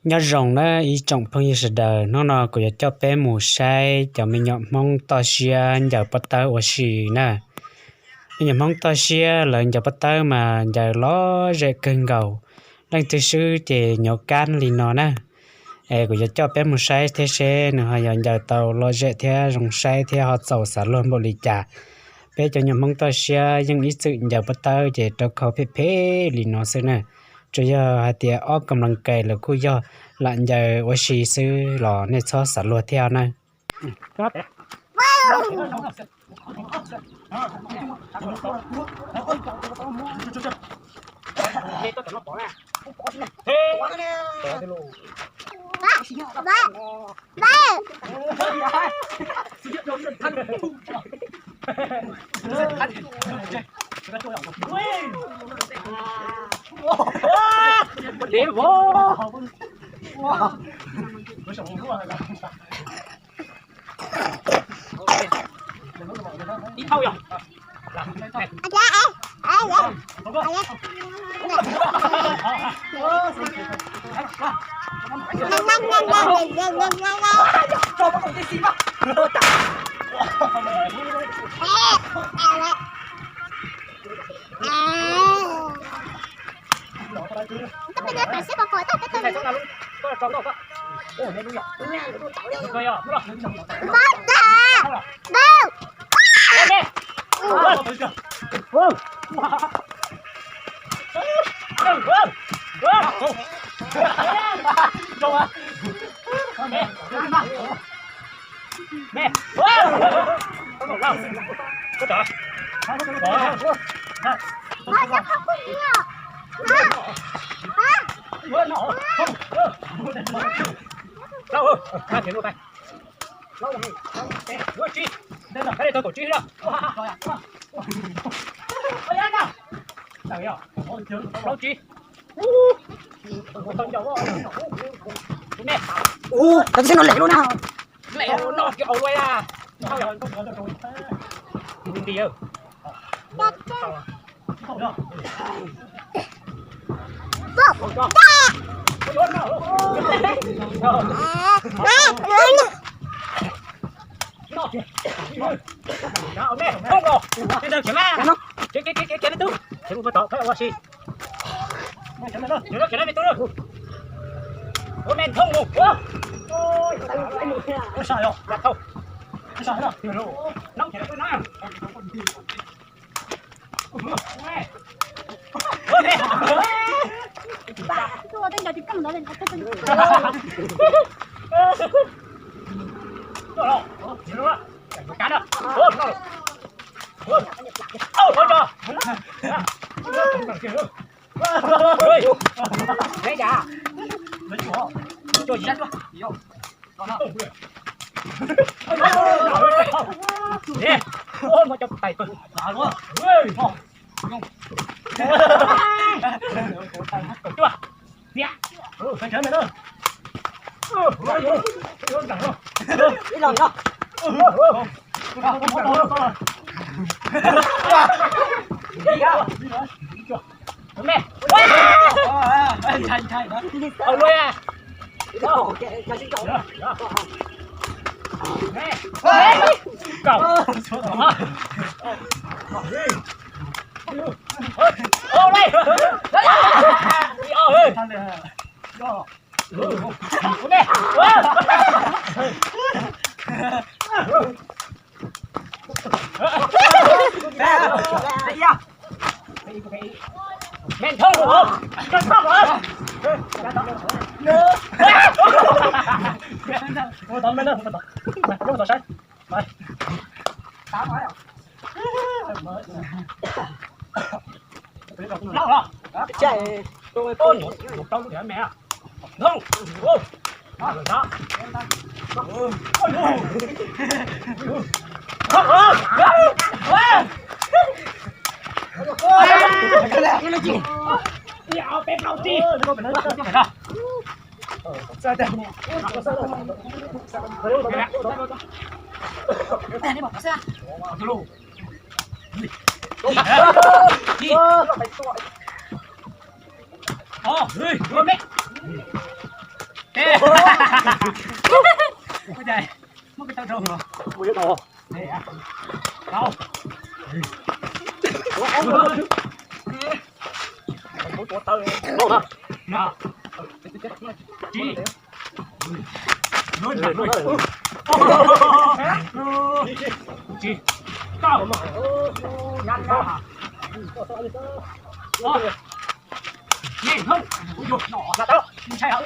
Nyob zoo na ib tsoom phooj ywg sawv daws, hnub no kuv yuav coj peb mus saib cov me nyuam Hmoob toj siab ncaws pob tawb ua si na. Me nyuam Hmoob toj siab lawv ncaws pob tawb mas ncaws lom zem kawg nkaus, leej twg swb ces nyuav kab li no na. Es kuv yuav coj peb mus saib thiab seb nws ho yog ncaws tau lom zem thiab zoo saib thiab ho txaus xav luag npaum li cas. Peb cov nyuam Hmoob toj siab yeej ib txwm ncaws pob tawb ces rau khau phem phem li no xwb na. Tsuas yog hais tias ob kam lees kais lawv kuj yog lam ncaws ua si xwb los nej txhob xav luag thiab na. Ib thauj yog. Ub, tau tib no lem lub na. Lem no kiag au lua. Nti. Ua cas muab peb tau rau no. Ua ib tau. Tau. Tus taw no. Tsib. Tsib. Tau. Ntshai hov.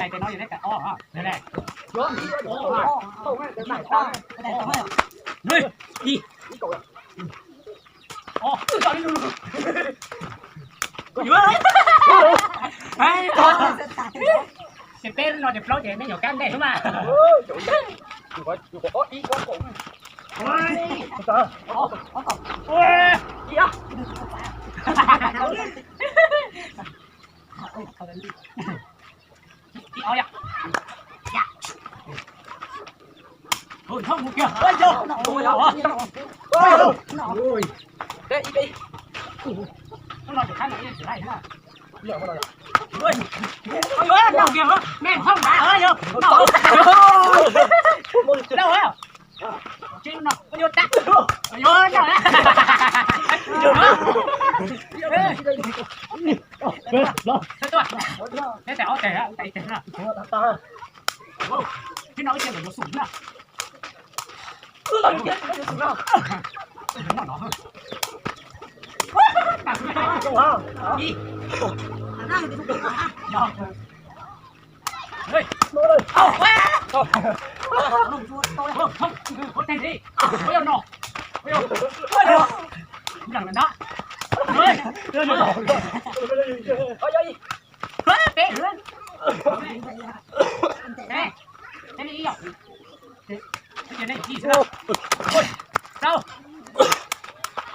Tes no yog neb tes ob, tes ne. Ib, ib, o, ces peb no ces plaub ces nej nyuam kab ntej xwb mas.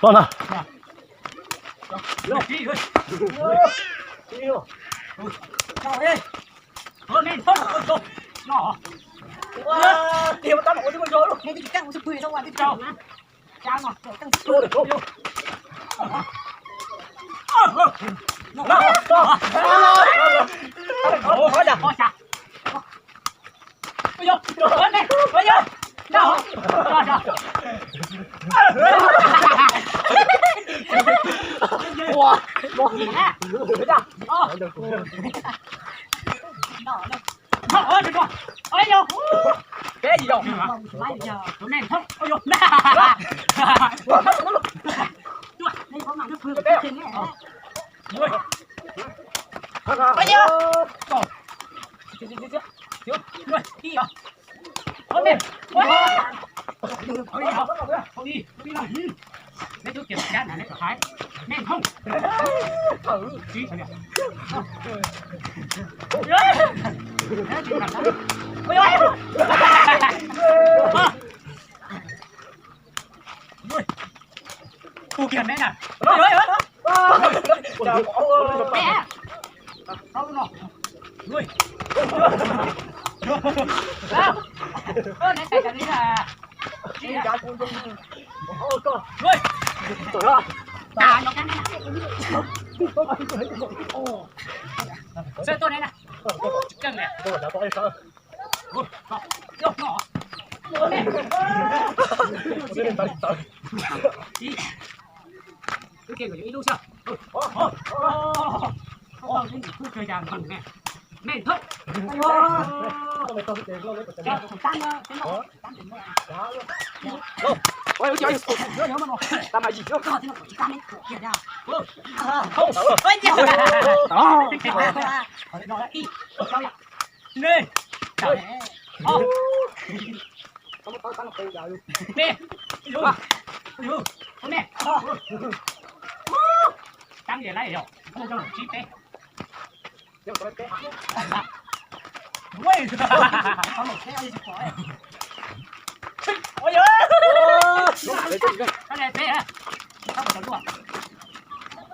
Pom na.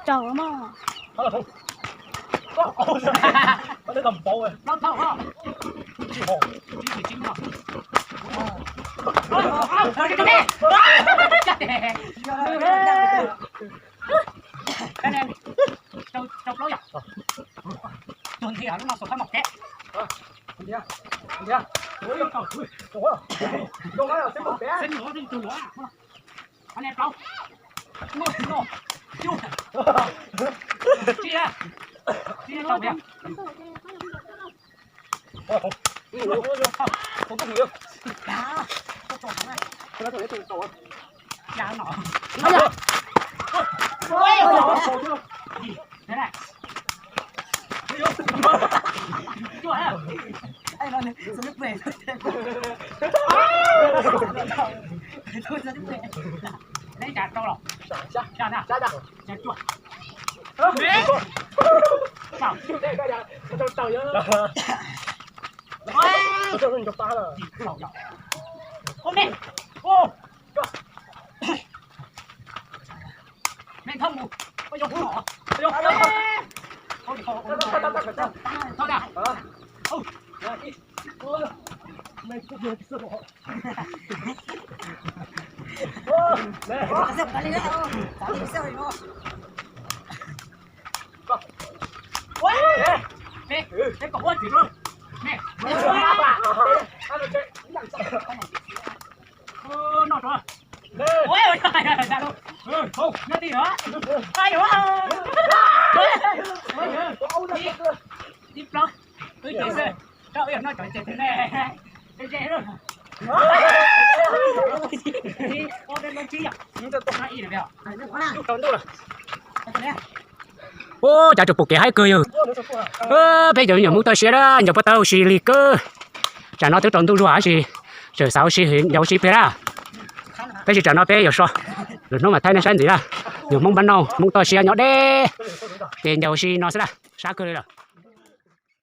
Rau mog. Ub, cav tsuas pom kev haib kawg yog. Peb cov me nyuam Hmoob toj siab na, ncaws puab tawb ua si li kawg. Tsam no twb tsaus ntuj zuag tab sis tseem xav ua si, ncaws ua si pliag na. Tab sis tsam no peb yuav so, lwm hnub mam thaij nej saib ntxiv na. Nyuam Hmoob npab nauj, Hmoob toj siab nyob deb, ces ncaws ua si no xwb na, sab kawg li lawm.